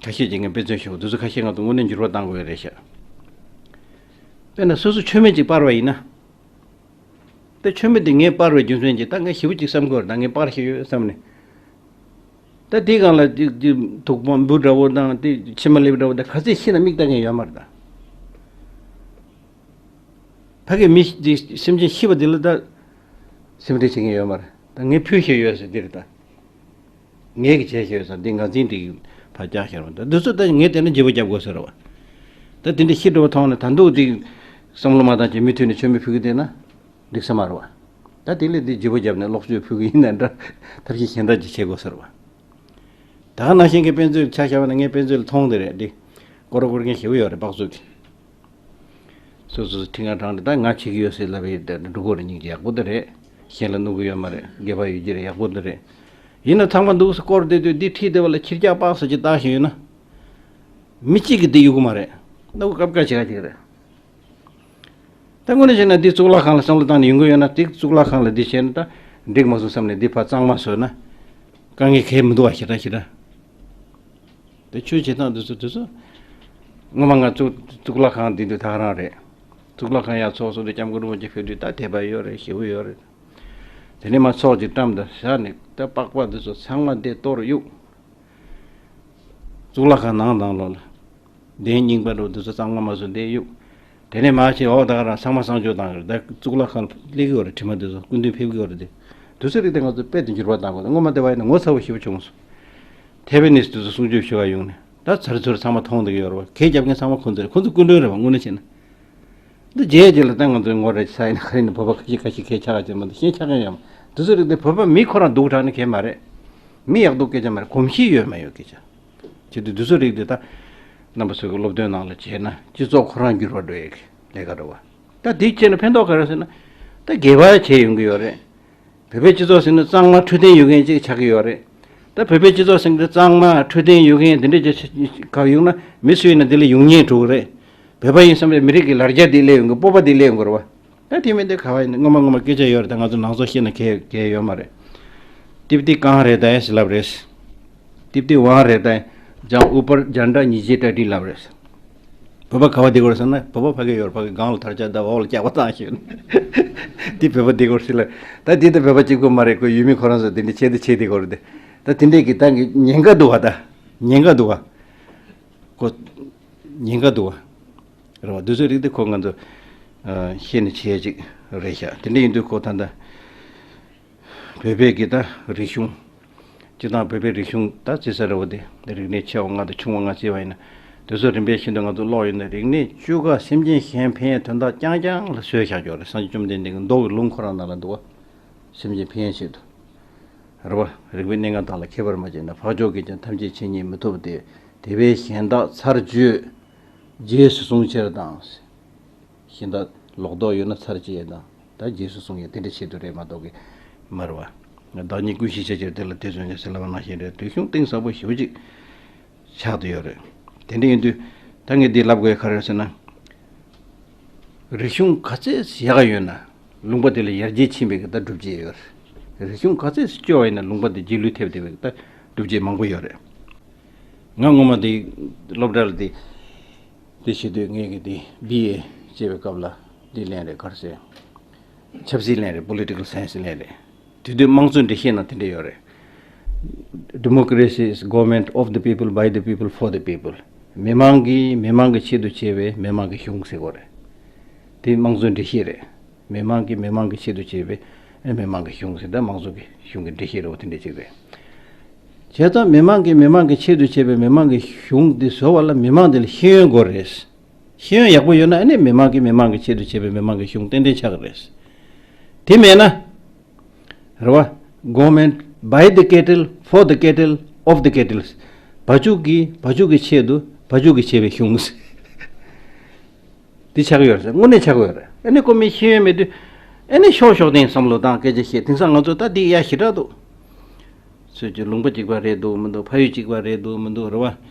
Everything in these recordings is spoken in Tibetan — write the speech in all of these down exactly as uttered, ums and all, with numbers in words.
ཁ་ཤས་ཀྱིས་ངས་དཔེ་མཚོན་ཞུ། འདི་ཚོ་ཁ་ཤས་ང་ཚོ་དངོས་གནས་འགྱུར་བ་གཏང་དགོས་རེད་ཤག་དཔེར་ན་སོ་སོ་མཆོད་མེ་ཅིག་སྤར་བ་ཡིན་ན། ད་མཆོད་མེ་དེ་ངས་སྤར་བའི་རྒྱུ་མཚན་གྱིས་ད་ངས་ཞེ་པོ་ཅིག་བསམ་དགོས་རེད། ད་ངས་སྤར་ཤེས་ཡོད་བསམ་ནས། ད་དེའི་སྒང་ལ་དེ་དེ་དུག་པ་འབུ་འདྲ་བོ་དང་དེ་མཆི་མ་ལེབ་འདྲ་བོ་དང་ག་ཚད་ཤི་ན་མིག་ལྟ་མཁན་ཡོད་མ་རེད་ད། ཕ་གི་མི་དེ་སེམས་ཅན་ཤི་བ་དེ་ལ་ད་སེམས་ཁྲལ་བྱེད་མཁན་ཡོད་མ་རེད། ད་ངས་ཕུལ་ཤེས་ཡོད་ཟེར་དེ་རེད་ད། ངས་གི་བྱས་ཤེས་ཡོད་ཟེར་འདི་ངར་འཛིན་དེ་ཕར་བཀྱག་ཤེས་རེད་བ། ད་འདི་ཚོ་ད་ངས་བལྟས་ན་བརྗེ་པོ་རྒྱབ་དགོས་ཟེར་རེད་བ། ད་དེ་འདྲ་ཤི་འགྲོ་བ་མཐོང་ན་ད་འདུག་དེ་བསམ་བློ་མ་བཏང་བྱས་མུ་མཐུད་ནས་མཆོད་མེ་ཕུལ་གི་བསྡད་ན། འགྲིག་ས་མ་རེད་བ། ད་དེ་ལས་འདི་བརྗེ་པོ་བརྒྱབ་ནས་ལོག་སྤྱོད་ཕུལ་གི་ཡིན་ན་འདྲ། ཐབས་ཤེས་གཞན་དག་ཅིག་བྱེད་དགོས་ཟེར་བ། ད་ག་ནང་བཞིན་གྱི་དཔེ་མཛོད་ཆ་བཞག་པ་ན་ངས་དཔེ་མཛོད་ལ་མཐོང་བསྡད་རེད་འདི། སྐོར་སྐོར་མཁན་ཞེ་པོ་ཡོད་རེད་སྦག་བཙུགས་ཀྱི། སོ་སོ་སོ་ཁྲི་ང་དྲངས་ཏེ་ད་ང་བྱེད་ཀྱི་ཡོད་ཟེར་ལབ་ཡོད་དེ་འགྲོ་དགོས་རེད། སྙིང་རྗེ་ཡག་པོ་དེ་རེད། གཞན་ལ་གནོད་གི་ཡོད་མ་རེད། དགེ་བ་ཡོད་ཀྱི་རེད། ཡག་པོ་དེ་རེད། ཡིན་ན་ཚང་མ་འདུག་སེ་སྐོར་བསྡད་དུས་འདི་ཁྲིད་བསྡད་པ་ལ་ཁྱི་སྐྱག་སྦག་ས་ཅིག་བཏགས་ཤིག་ཡོད་ན། མི་གཅིག་གིས་འདི་གཡུག་གི་མ་རེད། ད་ཁོ་སྐབས་ཀ་བྱེད་ག་ཅིག་རེད། ད་དངོས་གནས་བྱས་ན་འདི་གཙུག་ལག་ཁང་ལ་བསམ་བློ་བཏང་ནས་ཡོང་གི་ཡོད་ན་འདི་གཙུག་ལག་ཁང་ལ་འདི་བྱས་ན་ད་འགྲིག་མ་སོང་བསམ་ནས་འདི་ཕར་གཙང་མ་བཟོས་ན་དཀའ་ངལ་གང་ཡང་མི་འདུག་བ། ཞེ་དྲག་ཞེ་དྲག་དེ་ཆོས་བྱེད་སྟངས་དེ་ཚོ་དེ་ཚོ་སྔོན་མ་ང་གཙུག་གཙུག་ལག་ཁང་འདི་འདི་ད་ག་རང་རེད། གཙུག་ལག་ཁང་ཡར་ཚོགས་གསོག་དེ་སྐྱབས་མགོན་རིན་པོ་ཆེ་ཕེབས་དུས་ད་དད་པ་ཡོད་རེད། ཞེ་པོ་ཡོད་རེད། དེ་ནས་མར་ཚོགས་ཅིག་བཀྲམ་དང་བཞག་ནས་ད་པགས་པ་འདི་ཚོ་ཚང་མ་འདི་གཏོར་གཡུག་གཙུག་ལག་ཁང་ནང་དང་ལོགས་ལ། གདན་རྙིང་པ་འདྲ་བོ་འདི་ཚོ་གཙང་མ་མ་བཟོ་འདི་གཡུག་དེ་ནས་མར་ཕྱིན་འོག་ད་ག་རང་ཚང་མ་གསང་སྤྱོད་བཏང་ཡོད་རེད། ད་གཙུག་ལག་ཁང་སླེབས་ཀྱི་ཡོད་རེད། དྲི་མ་འདི་ཚོ་སྐུ་མདུན་ཕེབས་ཀྱི་ཡོད་རེད། དེ་དུས་ཚོད་རིགས་དེ་ང་ཚོ་དཔེ་དེ་འགྱུར་བ་བཏང་དགོས། སྔོན་མ་དེ་བ་ཡིན་ན་ངོ་ཚ་བོ་ཞེ་པོ་བྱུང་སོང་། ཐེ་བེ་ནིས་དེ་ཚོ་སྲུང་སྐྱོབ་ཞུ་བ་ཡོང་ནས་ད་ཚར་ཚུར་ཚང་མ་མཐོང་བསྡད་ཀྱི་ཡོད་རེད་བ། གད་རྒྱབ་མཁན་ཚང་མ་ཁོང་ཚོ་རེད། ཁོང་ཚོ་སྐུ་མགྲོན་རེད་བ། དངོས་གནས་བྱས་ན། འདི་རྗེས་རྗེས་ལ་ད་ང་ཚོའི་ངོ་རེ་ས་ཡིན་ན་ག་རེ་ཡིན་ན་བོད་པ་ཁ་ཤས་ཁ་ཤས་གད་ཆགས་ཀྱི་མ་གཏོགས་གཞན་ཆགས་མཁན་ཡོད་མ། དེ་ཚོ་རིགས་དེ་བོད་པ་མི་ཁོ་རང་སྡུག་དྲགས་ནས་གད་མ་རེད། མི་ཡག་སྡུག་སྐད་ཆ་མ་རེད། གོམས་གཤིས་ཡོད་མ་ཡོད་སྐད་ཆ། བྱེད་དུས་དེ་ཚོ་རིགས་དེ་ད་རྣམ་པ་ཚོ་གི་སློབ་སྟོན་ནང་ལ་བྱས་ན་སྤྱི་ཚོགས་ཁོ་རང་འགྱུར་བ་འགྲོ་ཡས་ཀྱི་ལས་ཀ་རེད་བ། ད་དེ་བྱས་ན་ཕན་ཐོགས་ག་རེ་ཟེར་ན། ད་སྒེར་པ་བྱས་ཡོང་གི་ཡོད་རེད། བོད་པའི་སྤྱི་ཚོགས་ཟེར་ན་གཙང་མ་འཕྲོད་བསྟེན་ཡོད་མཁན་ཅིག་ཆགས་ཀྱི་ཡོད་རེད། ད་བོད་པའི་སྤྱི་ཚོགས་ཟེར་ན་གཙང་མ་འཕྲོད་བསྟེན་ཡོད་མཁན་དེ་འདྲ་ཅིག་ག་ཡོང་ན་མི་སུ་ཡིན་ན་དེ་ལ་ཡོང་ཉེན་འགྲོ་གི་རེད། བོད་པ་ཡིན་བསམ་པའི་མི་རིགས་ཀྱི་ལ་རྒྱ་དེ་སླེབས་ཡོང་གི། སྤོབས་པ་དེ་སླེབས་ཡོང་གི་རེད་བ། ད་དེ་མིན་དེ་ག་བ་ཡིན་ན་སྔོན་མ་སྔོན་མ་སྐད་ཆ་ཡོད་རེད། ད་ང་ཚོ་ནང་སོག་ཤེས་ན་གལ་གལ་ཡོད་མ་རེད། ཏིབ་ཏི་གང་རེད་ད་ཡ་ཞིག་ལབ་རེད། ཏིབ་ཏི་ཝང་རེད་ད་ཡ། ཇང་ཨུ་པར་ཇན་ཏྲ་ཉི་ཇེ་ཏྲ་ཏི་ལབ་རེད། བོད་པ་ག་བ་བསྡད་ཀྱི་ཡོད་རེད་ཟེར་ན་བོད་པ་ཕ་གི་ཡོད་རེད། ཕ་གི་སྒང་ལ་དར་ལྕོག་ད་འོག་ལ་སྐྱག་པ་བཏང་ཤེས་ཡོད། འདི་བོད་པ་བསྡད་ཀྱི་ཡོད་རེད་ཟེར་ལ། ད་འདི་ད་བོད་པ་གཅིག་པུ་མ་རེད། ཁོ་ཡུལ་མི་ཁོ་རང་ཚོ་དེ་འདྲ་བྱས་ཏེ་བྱས་བསྡད་ཀྱི་ཡོད་རེད་དེ། ད་དེ་འདྲས་ཀྱི་ད་ཉེན་ཁ་འདུག་བ། ད་ཉེན་ཁ་འདུག་བ། ཁོ་ཉེན་ཁ་འདུག་བ། རེད་བ། དེ་ཚོའི་རིགས་དེ་ཁོ་ང་ཚོ་ཨ་ཤེས་ནས་བྱས་ཅིག་རེད་ཤག་དེ་འདྲ་ཡིན་དུས་ཁོ་ད་ལྟ་བོད་པའི་གི་ད་རིག་གཞུང་། སྤྱིར་བཏང་བོད་པའི་རིག་གཞུང་ད་བརྩི་ས་རེད་བ། དེ་རིག་གནས་ཆེ་བ་ལྔ་དང་ཆུང་བ་ལྔ་བརྩི་བ་ཡིན་ན། དེ་ཚོ་རིམ་པས་ཤིན་ཏུ་ང་ཚོ་ཀློག་ཡོང་ན་རིག་གནས་བཅུ་ཀ་སེམས་ཅན་གཞན་ཕན་ཡོན་དོན་དག་རྐྱང་རྐྱང་ལ་བཟོས་བཞག་ཡོད་རེད། སངས་རྒྱས་བཅོམ་ལྡན་འདས་ཀྱི་མདོ་གི་ལུང་ཁོ་རང་ནང་ལ་འདུག་བ། སེམས་ཅན་ཕན་ཡོན་ཆེད་དུ། རེད་བ། རིག་པའི་གནས་ལྔ་དག་ལ་མཁས་པར་མ་བྱས་ན། འཕགས་མཆོག་གིས་ཀྱང་ཐམས་ཅད་མཁྱེན་ཉིད་མི་ཐོབ་སྟེ། དེ་བས་གཞན་དག་ཚར་གཅོད་རྗེས་སུ་བཟུང་ཕྱིར་དང་། གཞན་དག་ལོག་རྟོག་ཡོད་ན་ཚར་གཅོད་དང་ད་རྗེས་སུ་བཟུང་ཡས་དེ་འདྲ་ཆེད་དུ་རེད་མ་གཏོགས་ཀྱི་མ་རེད་བ། བདག་ཉིད་ཀུན་ཤེས་ཤེས་ཕྱིར་དེ་ལ་དེ་བཟོད་ནས་ཟེར་ལབ་པ་ནང་བཞིན་རེད། རིག་གཞུང་གཏིང་ཟབ་པོ་ཞེ་པོ་ཅིག་ཆགས་བསྡད་ཡོད་རེད། དེ་འདྲ་ཡིན་དུས་ད་ངས་འདི་ལབ་དགོས་ག་རེ་ཟེར་ན། རིག་གཞུང་ག་ཚད་ཡག་ཡོད་ན་ལུང་པ་དེ་ལ་ཡར་རྒྱས་ཕྱིན་པའི་གི་ད་སྒྲུབ་བྱེད་ཡོད་རེད། རིག་གཞུང་ག་ཚད་སྐྱོ་བ་ཡིན་ན་ལུང་པ་དེ་རྗེས་ལུས་ཐེབས་བསྡད་པའི་གི་ད་སྒྲུབ་བྱེད་མང་པོ་ཡོད་རེད། ང་སྔོན་མ་དེ་སློབ་གྲྭ་ལ་དེ་དེ་བྱེད་དུས་ངས་གི་དེ་བི་ཨེ་བྱེད་པའི་སྐབས་ལ་དེ་ལེན་རེད། ག་རེ་ཟེར། ཆབ་སྲིད་ལེན་རེད། Political Science ལེན་རེད། དེ་དུས་དམངས་གཙོའི་འགྲེལ་བཤད་ནང་དེ་འདྲ་ཡོད་རེད། Democracy is government of the people, by the people, for the people. མི་མང་གིས་མི་མང་གི་ཆེད་དུ་བྱས་པའི་མི་མང་གི་གཞུང་ཟེར་དགོས་རེད། དེ་དམངས་གཙོའི་འགྲེལ་བཤད་རེད། མི་མང་གིས་མི་མང་གི་ཆེད་དུ་བྱས་པའི་མི་མང་གི་གཞུང་ཟེར། ད་དམངས་གཙོ་གི་གཞུང་གི་འགྲེལ་བཤད་རེད་བ། དེ་འདྲ་ཅིག་རེད། བྱས་ཙང་མི་མང་གིས་མི་མང་གི་ཆེད་དུ་བྱས་པའི་མི་མང་གི་གཞུང་འདི་བཟོ་བ་ལ་མི་མང་འདི་ལ་ཤེས་ཡོན་དགོས་རེད། ཤེས་ཡོན་ཡག་པོ་ཡོད་ན་ཨ་ནི་མི་མང་གིས་མི་མང་གི་ཆེད་དུ་བྱས་པའི་མི་མང་གི་གཞུང་ཏན་ཏན་ཆགས་ཀྱི་རེད། དེ་མེད་ན། རེད་བ། Government by the cattle, for the cattle, of the cattle. བ་ཕྱུགས་ཀྱིས་བ་ཕྱུགས་ཀྱི་ཆེད་དུ་བ་ཕྱུགས་ཀྱིས་བྱས་པའི་གཞུང་། འདི་ཆགས་ཀྱི་ཡོད་རེད། དངོས་གནས་ཆགས་ཀྱི་ཡོད་རེད། ཨ་ནི་ཁོ་མི་ཤེས་ཡོན་མེད་དུས། ཨ་ནི་ཤོག་ཤོག་སྟེང་བསམ་བློ་བཏང་སྐད་ཆ་བཤད། དེང་སང་ང་ཚོ་ད་འདི་ཡ་ཞེ་དྲག་འདུག་ཚོད་ཀྱི་ལུང་པ་གཅིག་པ་རེད་འདུག་མི་འདུག་ཕ་ཡུལ་གཅིག་པ་རེད་འདུག་མི་འདུག་རེད་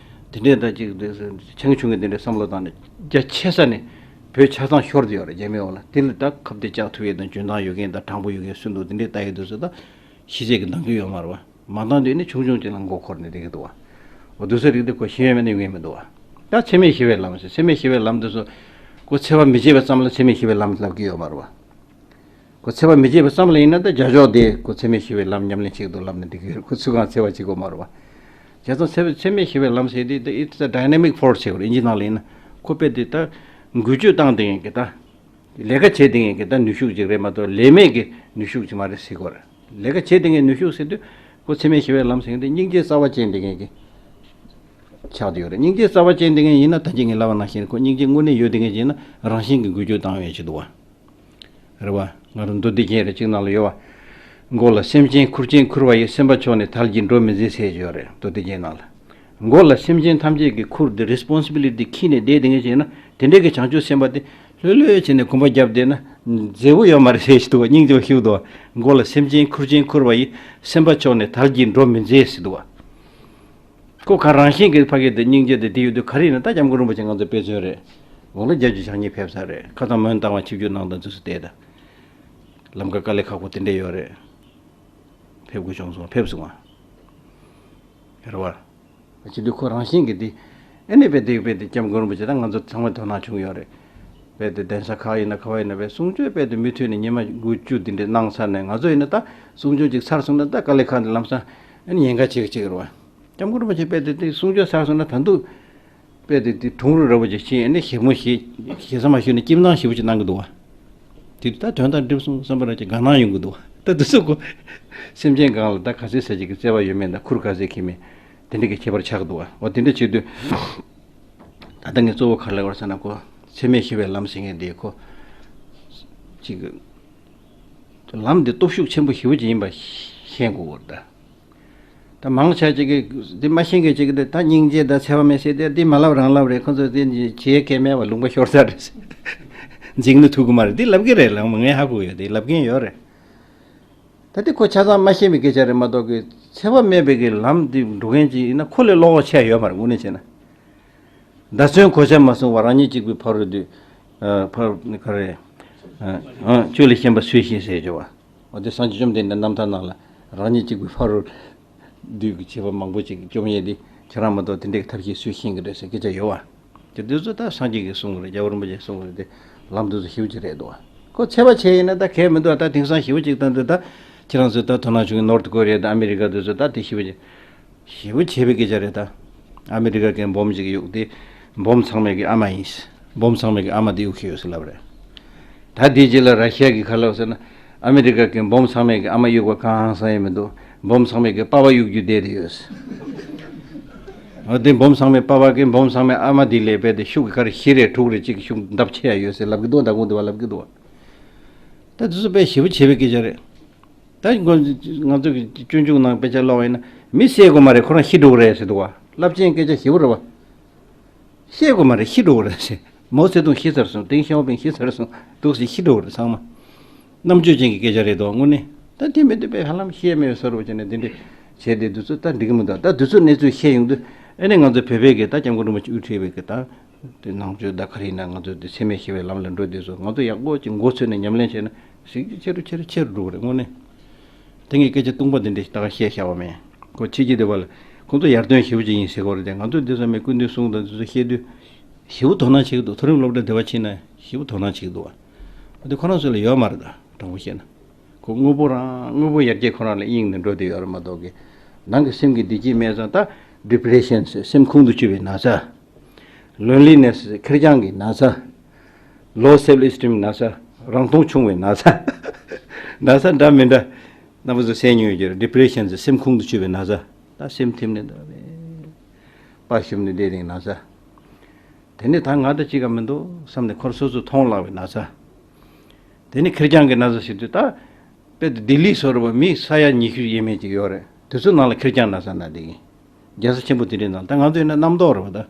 བ། དེ་འདྲས་ད་ཅིག་ཆུང་ཆུང་གི་དེ་འདྲས་བསམ་བློ་བཏང་ནས་རྒྱ་ཆེ་ས་ནས་བོད་ཆ་ཚང་ཤོར་བསྡད་ཡོད་རེད། རྒྱ་མི་འོག་ལ། དེ་ལ་ད་ཁ་གཏད་བཅག་ཐུབ་ཡས་དང་འཇོན་ཐང་ཡོད་མཁན་དང་དྲང་པོ་ཡོད་མཁན་སུ་འདུག་དེ་འདྲས་ལྟ་ཡས་འདུག་ཟེར། ད་ཤེས་ཚད་ཀྱི་འདང་གི་ཡོད་མ་རེད་བ། མ་འདང་དུས་ནི་ཆུང་ཆུང་ཅིག་ལ་མགོ་འཁོར་ནས་བསྡད་ཀྱི་འདུག་བ། འོ་དེ་ཚོའི་རིགས་དེ་ཁོ་ཤེས་ཡོན་མེད་ན་ཡོང་གི་མི་འདུག་བ། ད་འཚེ་མེད་ཞི་བའི་ལམ་ཟེར། འཚེ་མེད་ཞི་བའི་ལམ་དེ་ཚོ་ཁོ་འཚེ་བ་མི་བྱེད་པ་ཙམ་ལ་འཚེ་མེད་ཞི་བའི་ལམ་ལབ་ཀྱི་ཡོད་མ་རེད་བ། ཁོ་འཚེ་བ་མི་བྱེད་པ་ཙམ་ལ་ཡིན་ན་ད་བྱ་ཕྱོགས་དེ་ཁོ་འཚེ་མེད་ཞི་བའི་ལམ་ཉམས་ལེན་བྱེད་ཀྱི་འདུག་ལབ་ན་འགྲིག་གི་རེད། ཁོ་ཚུར་གང་འཚེ་བ་བྱེད་དགོས་མ་རེད་བ། བྱས་ཙང་འཚེ་བ་འཚེ་མེད་ཞི་བའི་ལམ་ཟེར་དེ་the- it's a dynamic force ཟེར་བ་རེད། ཨིན་ཇི་ནང་ལ་ཡིན་ན་ཁོ་དཔེ་དེ་ད་འགུལ་སྐྱོད་བཏང་བསྡད་མཁན་གྱི་ད་ལས་ཀ་བྱེད་བསྡད་མཁན་གྱི་ད་ནུས་ཤུགས་ཅིག་རེད་མ་གཏོགས་ལས་མེད་ཀྱི་ནུས་ཤུགས་ཅིག་མ་རེད་ཟེར་གྱི་ཡོད་རེད། ལས་ཀ་བྱེད་བསྡད་མཁན་ནུས་ཤུགས་ཟེར་དུས་ཁོ་འཚེ་མེད་ཞི་བའི་ལམ་ཟེར་མཁན་དེ་སྙིང་རྗེ་རྩ་བ་ཅན་བསྡད་མཁན་གྱི་ཆགས་བསྡད་ཡོད་རེད། སྙིང་རྗེ་རྩ་བ་ཅན་བསྡད་མཁན་ཡིན་ན་ད་གིན་ངས་ལབ་པ་ནང་བཞིན་ཁོ་སྙིང་རྗེ་དངོས་གནས་ཡོད་བསྡད་མཁན་ཅིག་ཡིན་ན་རང་བཞིན་གྱིས་འགུལ་སྐྱོད་བཏང་ཡོད་ཅིག་འདུག་བ། རེད་བ། ང་རང་མདོ་སྡེ་རྒྱན་རེ་གཅིག་ནང་ལ་ཡོད་བ། མགོ་ལ་སེམས་ཅན་ཁུར་ཅན་ཁུར་བ་ཡི། སེམས་པ་ཕྱོགས་ནས་དལ་གྱིས་འགྲོ་མི་མཛད་ཟེར་ཡོད་རེད། མདོ་སྡེ་རྒྱན་ནང་ལ། མགོ་ལ་སེམས་ཅན་ཐམས་ཅད་ཀྱི་ཁུར་དེ་རེ་སི་པོན་སི་བི་ལི་ཊི་འཁྱེར་ནས་བསྡད་བསྡད་མཁན་ཅིག་ཡིན་ན་དེ་འདྲའི་གི་བྱང་ཆུབ་སེམས་དཔའ་དེ་ལྷོད་ལྷོད་བྱས་ནས་གོམ་པ་བརྒྱབ་བསྡད་ན་མཛེས་པོ་ཡོད་མ་རེད་ཟེར་ཞིག་འདུག་བ། སྙིང་རྗེ་བ་ཞིག་འདུག་བ། མགོ་ལ་སེམས་ཅན་ཁུར་ཅན་ཁུར་བ་ཡི། སེམས་པ་ཕྱོགས་ནས་དལ་གྱིས་འགྲོ་མི་མཛད་ཟེར་འདུག་བ། ཁོ་ག་རང་བཞིན་གྱི་ཕ་གི་དེ་སྙིང་རྗེ་དེ་དེ་ཡོད་དུས་ག་རེ་ཡིན་ན། ད་སྐྱབས་མགོན་རིན་པོ་ཆེ་ང་ཚོ་དཔེ་མཚོན་རེད། འོང་ལ་རྒྱལ་གྱི་ཕྱག་གཉིས་ཕེབས་ས་རེད། ཁ་དང་མོན་བཏང་བ་ཆིབས་བསྒྱུར་གནང་དང་དུས་སུ་བལྟས་ད། ལམ་ཀ་དཀའ་ལས་ཁག་པོ་དེ་འདྲས་ཡོད་རེད། ཕེབས་དགོས་བྱུང་སོང་། ཕེབས་སོང་ང་། རེད་བ། བྱེད་དུས་ཁོ་རང་བཞིན་གྱི་དེ། ཨ་ནི་དཔེ་དེ་དཔེ་དེ་སྐྱབས་མགོན་རིན་པོ་ཆེ་དང་ང་ཚོ་ཚང་མ་དོ་སྣང་བྱུང་ཡོད་རེད། དཔེ་དེ་གདན་ས་ཁག་ཡིན་ན་ག་བ་ཡིན་ན་དཔེ་གསུང་ཆོས་དཔེ་དེ་མུ་མཐུད་ནས་ཉི་མ་དགུ་བཅུ་དེ་འདྲས་གནང་ཚར་ནས་ང་ཚོ་ཡིན་ན་ད་གསུང་ཆོས་ཅིག་ཚར་སོང་ན་ད་དཀའ་ལས་ཁག་འདི་ལམ་སང་ཨ་ནི་ཉེན་ཁ་ཆེ་གི་ཆེ་གི་རེད་བ། སྐྱབས་མགོན་རིན་པོ་ཆེ་དཔེ་དེ་དེ་གསུང་ཆོས་ཚར་སོང་ན་ད་དུང་དཔེ་དེ་དེ་གྲུང་རུ་ར་བོ་ཅིག་བྱས་ནས་ཞིབ་མོ་ཞིག་ཞིག་ས་མ་ཞུས་ནས་ཁྱིམ་ཚང་ཞིབ་པོ་ཅིག་གནང་གི་འདུག་བ། དེ་དུས་ད་དོན་དག་འགྲུབ་སོང་བསམ་པ་ར་ཅིག་དགའ་སྣང་ཡོང་གི་འདུག་བ། ད་དེ་ཚོ་ཁོ་སེམས་ཅན་གང་ལ་ད་ག་ཚོད་ཟ་བྱེད་ཀྱི་བརྩེ་བ་ཡོད་མེད་དང་ཁུར་ག་ཚོད་འཁྱེར་མེད་དེ་འདྲ་གི་ཁྱད་པར་ཆགས་འདུག་བ། འོ་དེ་འདྲ་བྱེད་དུས་ད་ལྟ་ངས་གཙོ་བོ་ག་རེ་ལབ་པ་རེད་ཟེར་ན་ཁོ་འཚེ་མེད་ཞི་བའི་ལམ་ཟེར་མཁན་དེ་ཁོ་ཅིག་ལམ་འདི་སྟོབས་ཤུགས་ཆེན་པོ་ཞེ་པོ་ཅིག་ཡིན་པ་ཤེས་དགོས་ཀྱི་རེད་ད། ད་མང་ཆེ་ཅིག་གིས་འདི་མ་ཤེས་མཁན་ཅིག་གིས་འདི་ད་སྙིང་རྗེ་དང་འཚེ་བ་མེད་ཟེར་ཏེ་འདི་མ་ལབ་རང་ལབ་རེད། ཁོ་ཚོས་འདི་བྱེད་མཁན་མེད་པ་ལུང་པ་ཤོར་ཚར་རེད། འཇིགས་ནི་ཐུབ་ཀྱི་མ་རེད། འདི་ལབ་ཀྱི་རེད་ལགས་མ། ངས་ཧ་གོ་ཡོད། འདི་ལབ་མཁན་ཡོད་རེད། ད་འདི་ཁོ་ཆ་ཚང་མ་ཤེས་པའི་སྐད་ཆ་རེད་མ་གཏོགས་ཀྱི་འཚེ་བ་མེད་པའི་གི་ལམ་འདི་འགྲོ་མཁན་ཅིག་ཡིན་ན་ཁོ་ལས་བློ་ཁོག་ཆེ་ཡོད་མ་རེད། དངོས་གནས་བྱས་ན། མདའ་མཚོན་གོ་ཆ་མ་བཟུང་བར་རང་ཉིད་གཅིག་པུའི་ཕ་རོལ་ཏུ། ཨ། ཕ་ག་རེ། ཨ། ཨ། ཆོས་ལས་གཞན་པ་སུས་ཤེས་ཟེར་བྱ་བ། འོ་དེ་སངས་རྒྱས་བཅོམ་ལྡན་འདས་རྣམ་ཐར་ནང་ལ་རང་ཉིད་གཅིག་པུའི་ཕ་རོལ་ཏུ་གི་བྱེད་པ་མང་པོ་ཅིག་བཅོམ་ཡས་དེ་ཁྱེད་རང་མ་གཏོགས་དེ་འདྲའི་ཐབས་ཤེས་སུས་ཤེས་ཀྱི་རེད་ཟེར་སྐད་ཆ་ཡོད་བ། དེ་དུས་ཚོད་ད་སངས་རྒྱས་ཀྱིས་གསུངས་རེད། རྒྱལ་བ་རིན་པོ་ཆེས་གསུངས་རེད། དེ་ལམ་དུས་ཚོད་ཞིབ་ཅིག་རེད་འདུག་བ། ཁོ་འཚེ་བ་བྱས་ཡིན་ན་ད་གལ་མི་འདུག་ད་དེང་སང་ཞིབ་ཅིག་བཏང་དུས་ད་ཁྱེད་རང་ཚོས་ད་དོ་སྣང་བྱུང་གི་ནོར་ཐ་ཀོ་རི་ཡ་དང་ཨ་མི་རི་ཀ་དུས་ཚོད་ད་དེ་ཞིབ་ཅིག་ཞེ་པོ་བྱས་པའི་སྐད་ཆ་རེད་ད། ཨ་མི་རི་ཀ་གི་འབོམ་ཅིག་གཡུགས་ཏེ། འབོམ་ཚང་མས་ཀྱི་ཨ་མ་ཡིན། འབོམ་ཚང་མས་ཀྱི་ཨ་མ་དེ་གཡུགས་ཤིག་ཡོད་ཟེར་ལབ་རེད། ད་དེའི་རྗེས་ལ་ར་ཤི་ཡ་གི་ག་རེ་ལབ་ཟེར་ན། ཨ་མི་རི་ཀ་གི་འབོམ་ཚང་མས་ཀྱི་ཨ་མ་གཡུགས་པ་གང་ཟག་ཡང་མི་འདུག་འབོམ་ཚང་མས་ཀྱི་པ་ཕ་གཡུགས་རྒྱུ་བསྡད་དེ་ཡོད་ཟེར། འོ་དེ་འབོམ་ཚང་མས་པ་ཕ་གི་འབོམ་ཚང་མས་ཨ་མ་དེ་ལས་རྦད་དེ་ཤུགས་ཀྱི་ག་རེ་བཞི་རེ་དྲུག་རེ་གཅིག་གི་ཤུགས་ལྡབ་ཆེ་ཡ་ཡོད་ཟེར་ལབ་ཀྱི་འདུག་ད་དགོང་དེ་བ་ལབ་ཀྱི་འདུག་ད་དེ་ཚོ་དཔེ་ཞེ་པོ་བྱས་པའི་སྐད་ཆ་རེད། ད་ང་ང་ཚོ་གི་སྤྱོད་འཇུག་ནང་དཔེ་ཆ་ཀློག་པ་ཡིན་ན་མི་བསད་དགོས་མ་རེད། ཁོ་རང་ཤི་འགྲོ་གི་རེད་ཟེར་འདུག་བ། རླབས་ཆེན་སྐད་ཆ་ཞེ་པོ་རེད་བ། བསད་དགོས་མ་རེད། ཤི་འགྲོ་གི་རེད་ཟེར། མའོ་ཙེ་ཏུང་ཤི་ཚར་སོང་། ཏེང་ཞའོ་ཕིང་ཤི་ཚར་སོང་འདུག་ཟེར། ཤི་འགྲོ་གི་རེད་ཚང་མ། རྣམ་དཔྱོད་ཅན་གྱི་སྐད་ཆ་རེད་དོ་དངོས་གནས། ད་དེ་མི་འདུག་པས་ཧ་ལམ་ཤེས་མེད་བཟོ་འདྲ་བྱས་ནས་འདི་འདྲས་བྱས་ཏེ་དུས་ཚོད་ད་འགྲིག་གི་མི་འདུག་ད་དུས་ཚོད་གནས་ཚུལ་ཤེས་ཡོང་དུས་ཨ་ནི་ང་ཚོ་བོད་པའི་གི་ད་སྐྱབས་མགོན་རིན་པོ་ཆེ་དབུ་ཁྲིད་པའི་གི་ད། དེ་ནང་ཆོས་ད་ག་རེ་ཡིན་ན་ང་ཚོ་དེ་འཚེ་མེད་ཞི་བའི་ལམ་ལ་འགྲོ་དུས་སུ་ང་ཚོ་ཡག་པོ་ཅིག་མགོ་ཚོས་ནས་ཉམས་ལེན་བྱས་ན་ཞིག་ཆེ་རུ་ཆེ་རུ་ཆེ་རུ་འགྲོ་གི་རེད་དངོས་གནས། དེ་ངས་སྐད་ཆ་ལྟུང་པ་འདི་འདྲ་ཞིག་ད་ག་བཤད་བཞག་པ་མེད། ཁོ་ཕྱི་རྒྱལ་སྡོད་པ་ལ་ཁོང་ཚོ་ཡར་ཐོན་ཞེ་པོ་ཅིག་ཡིན་ཟེར་གོ་རེད་དེ། ང་ཚོ་འདི་ཚོ་མི་སྐུ་མདུན་གསུང་དང་འདི་ཚོ་བཤད་དུས་ཞེ་པོ་དོ་སྣང་བྱེད་ཀྱི་འདུག་མཐོ་རིམ་སློབ་གྲྭ་སྡེ་བ་ཕྱིན་ན་ཞེ་པོ་དོ་སྣང་བྱེད་ཀྱི་འདུག་བ། འདི་ཁོ་རང་ཚོ་ལ་ཡོད་མ་རེད་ད་དྲང་པོ་བཤད་ན། ཁོ་དངོས་པོ་རང་དངོས་པོ་ཡར་རྒྱས་ཁོ་རང་ལ་གཡེང་ནས་འགྲོ་བསྡད་ཡོད་རེད་མ་གཏོགས་ཀྱི། ནང་གི་སེམས་ཀྱི་བདེ་སྐྱིད་མེད་ཙང་ད་depression ཟེར་སེམས་ཁོང་དུ་ཆུད་པའི་ན་ཚ། loneliness ཟེར་ཁེར་རྐྱང་གི་ན་ཚ། low self esteem ན་ཚ། རང་མཐོང་ཆུང་བའི་ན་ཚ། ན་ཚ་འདྲ་མི་འདྲ། རྣམ་པ་ཚོ་གསན་མྱོང་ཡོད་ཀྱི་རེད། depression ཟེར་སེམས་ཁོང་དུ་ཆུད་པའི་ན་ཚ། ད་སེམས་ཐིམ་ནས་འདུག་པ། པ་ཞུམ་ནས་བསྡད་དེ་ན་ཚ། དེ་ནས་ད་ང་དང་གཅིག་ག་མི་འདུག་བསམ་ནས་ཁོར་སོ་སོ་མཐོང་བརླག་པའི་ན་ཚ། དེ་ནས་ཁེར་རྐྱང་གི་ན་ཚ་ཟེར་དུས་ད། དཔེ་དེ་ལྡི་ལི་བཟོ་འདྲ་བ་མི་ས་ཡ་ཉི་ཤུ་ཡས་མས་ཅིག་ཡོད་རེད། དེ་ཚོ་ནང་ལ་ཁེར་རྐྱང་ན་ཚ་ན་བསྡད་ཀྱི། རྒྱལ་ས་ཆེན་པོ་དེ་འདྲའི་ནང་ད་ང་ཚོ་ཡིན་ན་རྣམ་རྟོག་རེད་བ་ད།